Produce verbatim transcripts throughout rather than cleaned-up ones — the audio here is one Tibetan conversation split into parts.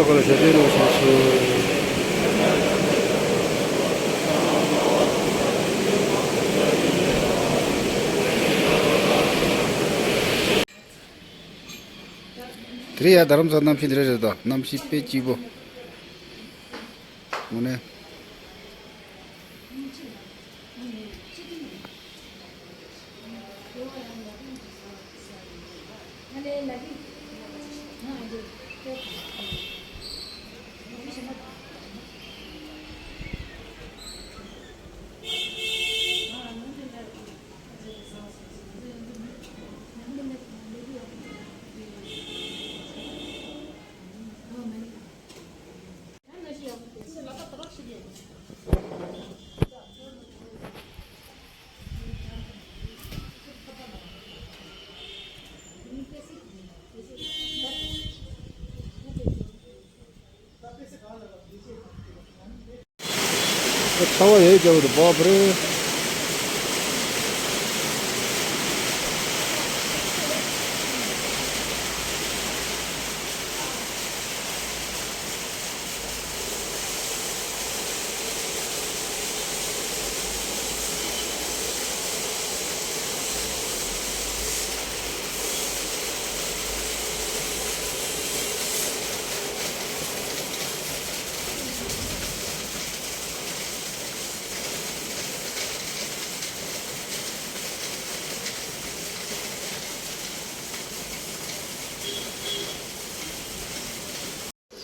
ཁ་ལ་ཞབས་བརྟན་རོགས་ཞུ་ཞུ། དེ་རིང་ཡ་རྡ་རམ་ས་གནམ་གཤིས་འདི་རེད་རེད་ད། གནམ་གཤིས་དཔེ་སྐྱིད་པོ། དངོས་གནས། ཆར་པ་ཡོད་རྒྱག་གི་འདུག་བ་པ་རེད།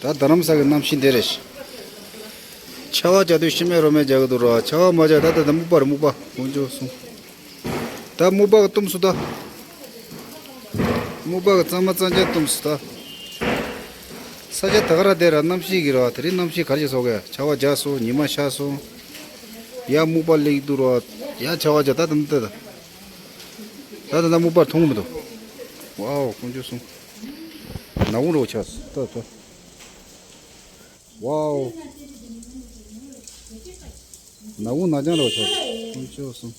ད་རྡ་རམ་ས་གི་གནམ་གཤིས་འདི་རེད། ཆར་པ་རྒྱག་དུས་ཤི་མེད་རོ་མེད་རྒྱག་གི་འདུག་ར། ཆར་པ་མ་རྒྱག་ད་ད་ད་སྨུག་པ་རེད། སྨུག་པ་དཀོན་མཆོག་གསུམ། ད་སྨུག་པ་གི་བཏུམས་སོང་ད། སྨུག་པ་གི་གཙང་མ་གཙང་རྐྱང་བཏུམས་སོང་ད། ས་ཆ་ད་ག་ར་བསྡད་ར། གནམ་གཤིས་ཀྱི་ར། དེ་རིང་གནམ་གཤིས་ག་རེ་བྱས་སོང་གས། ཆར་པ་རྒྱག་སོང་། ཉི་མ་ཤར་སོང་། ཡ་སྨུག་པ་སླེབས་འདུག་ར། ཡ་ཆར་པ་རྒྱག་ད་ད་ད་ད། ད་ད་ད་སྨུག་པ་མཐོང་མི་འདུག་ཝའོ་དཀོན་མཆོག་གསུམ། ནག་ཁུང་རོ་ཆགས་སོང་ད་ད། ཝའོ། ནག་ཁུང་ནག་རྐྱང་རོ་ཆགས་སོང་། དཀོན་མཆོག་གསུམ།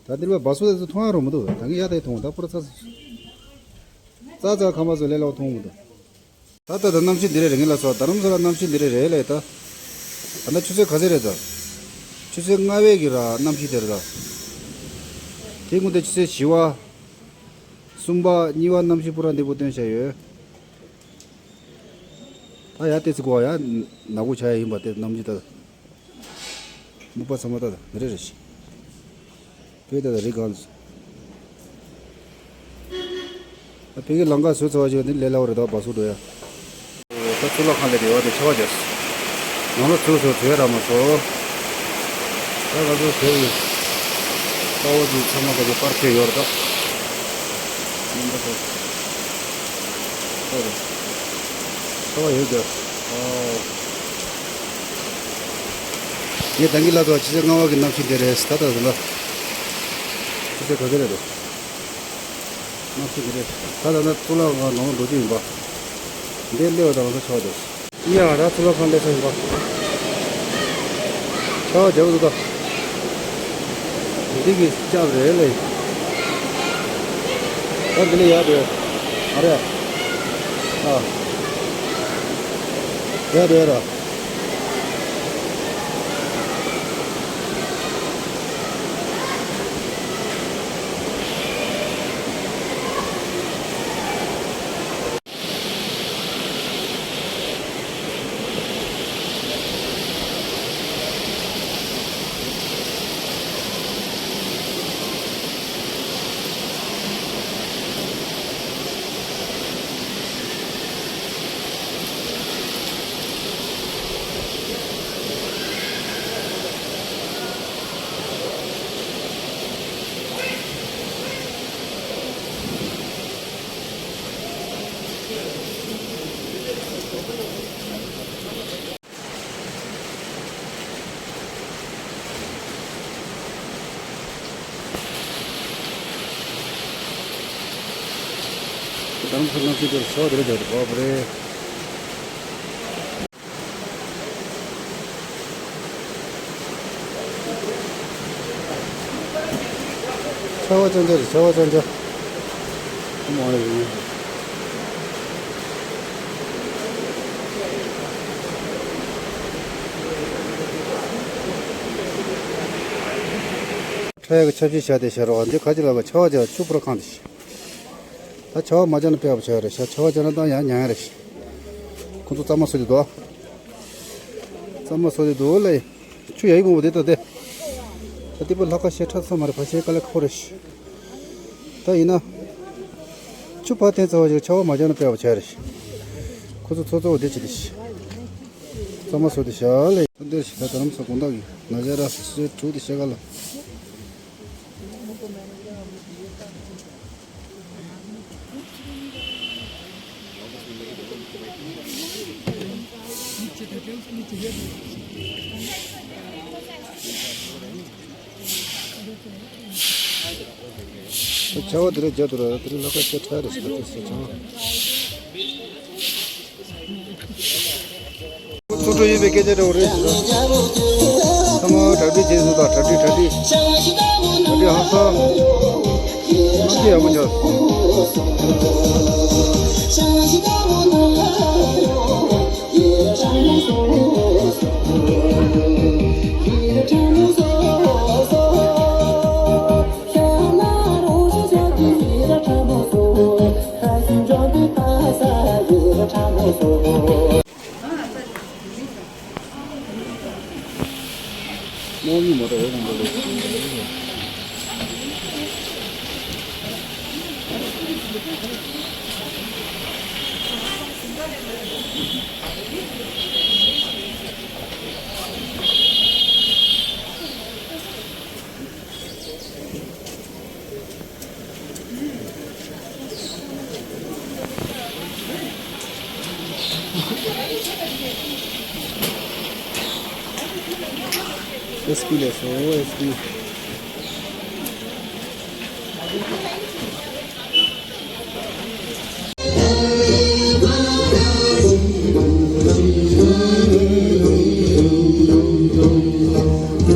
ད་འདིར་བ་སྦ་སུ་དེ་ཚོ་མཐོང་ཡ་རོ་མི་འདུག་ད་ངས་ཡ་དེ་མཐོང་ད་པུ་ར་ཚ་ཚ། ཙ་ཙ་ཁ་མ་ཚོ་ལས་ལོག་མཐོང་མི་འདུག་ད་ད་ད་གནམ་གཤིས་འདི་རེད་རེད། ངས་ལ་སོ་རྡ་རམ་ས་ལ་གནམ་གཤིས་འདི་རེད་རེད་ལས་ད། ད་ནི་ཆུ་ཚོད་ག་ཚོད་རེད་ད། ཆུ་ཚོད་ལྔ་པའི་གི་ར་གནམ་གཤིས་དེ་རེད་ད། དེ་སྔོན་དེ་ཆུ་ཚོད་བཞི་པ། གསུམ་པ་གཉིས་པ་གནམ་གཤིས་པུ་ར་འདི་པོ་སྟོན་བྱ་ཡོད། ད་ཡ་ཏེ་ཚི་གོ་ཡ་ནག་པོ་ཆ་ཡ་ཡིན་པ་དེ་གནམ་གཤིས་ད། སྨུག་པ་ཚང་མ་ད་ད་རེ་རེ་ཞིག་དཔེ་ད་ད་རི་གང་། ད་ཕ་གི་ལམ་ཁ་བཟོས་ཚར་བ་ཞིག་འདི་ལས་སླ་བོ་རེད། ད་བ་སུ་འགྲོ་ཡ། ད་གཙུག་ལག་ཁང་ལས་དེ་བ་དེ་ཆར་པ་རྒྱག་སོང་། ནང་ལ་ཚུར་སོང་བྲོས་ར་མ་སོང་། ད་ང་ཚོ་བྲོས་ཡིན། ས་འོག་གི་ཚང་མ་ག་ཚོད་པར་ཁེལ་ཡོད་རེད་ད། ཡིན་ད་ད། ད་རེད། ཆར་པ་ཡོད་རྒྱག་སོང་། ཨོ། ངས་ད་གིན་ལབ་དོ་ཆུ་ཚོད་ལྔ་པ་གི་གནམ་གཤིས་དེ་རེད། ད་ད་ད་ལ། ཆུ་ཚོད་ག་གེ་རེད་དོ། གནམ་གཤིས་དེ་རེད། ད་ད་ད་གཙུག་ལག་ཁང་ནང་ལ་འགྲོ་རྒྱུ་ཡིན་པ། འདི་སླེབས་པ་ད་ང་ཚོ་ཆར་པ་རྒྱག་སོང་། ཡ་ད་གཙུག་ལག་ཁང་སླེབས་ས་ཡིན་པ། ཆར་པ་རྒྱག་གི་འདུག་ད། འདི་གི་སྐྱབས་རེད་ལེ། ད་འདི་ལ་ཡར་འགྲོ་ཡ། ཨ་རེ། ཨ། ཡར་འགྲོ་ཡ་ར། རྡ་རམ་ས་ལ་གནམ་གཤིས་དེ་ཆར་པ་དེ་རེད་རྒྱག་འདུག་བ་པ་རེད། ཆར་པ་ཅང་ཅང་རེད། ཆར་པ་ཅང་ཅང་། མ་རེད། ཁྲ་ཡག་གི་ཆབ་ཞིག་བྱ་དེ་བྱ་རོགས། འདི་ཁ་ཅིག་ལ་བ་ཆ་བ་བྱ་ཆུ་པུར་ཁང་དེ་ཤི། ད་ཆ་བ་མ་བྱ་ན་དཔེ་བ་བྱ་རེད་ཤ། ཆ་བ་བྱ་ན་ད་ཡང་ཉང་ཡ་རེད་ཤི། ཁོ་ཚོ་གཙང་མ་བཟོ་དེ་འདུག་གཙང་མ་བཟོ་དེ་འདུག་ལེ། ཆུ་ཡ་ཡི་མོ་བ་དེ་ད་དེ། ད་དེ་པོ་ལྷ་ཁ་ཤས་ཁྲ་ཚ་མ་རེད། ཕ་ཤས་དཀའ་ལས་ཁོ་རེད་ཤི། ད་ཡིན་ན། ཆུ་ཕ་ཐེན་ཚ་བ་ཞིག་ཆ་བ་མ་བྱ་ན་དཔེ་བ་བྱ་རེད་ཤི། ཁོ་ཚོ་ཚོ་གཙོ་བོ་དེ་བྱེད་དེ་ཤི། གཙང་མ་བཟོ་དེ་བཞག་ལེ། འདིར་ཞིག་ད་རྡ་རམ་ས་དགོང་དག་གི་ན་བྱ་ར་སི་སི་དྲུག་དེ་བཞག་ག་ལ། ཆ་བ་དེ་རེད་རྒྱ་དུ་ར་དེ་རེད་ལྷག་པ་ཆེ་ཕྲ་རེ་ཞིག་ད་དེ་ཟེར་ཚང་། ཚོགས་གྲོལ་ཡིན་པའི་སྐད་ཆ་འདྲ་བོ་རེད་ཟེར། ཚང་མ་གྲ་སྒྲིག་བྱེད་བཟོ་དང་གྲ་སྒྲིག་གྲ་སྒྲིག་གྲ་སྒྲིག་ཧང་སང་། གནམ་གཤིས་ཡག་པོ་འཇགས། ཨེས་པི་ལས་སོ་ཨེས་པི།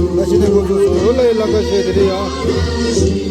ད་ཕྱི་ནས་ཁོ་ཚོ་བཟོ་ལ་ཡི་ལ་ཁ་བཤད་དེ་རེད་ཡ།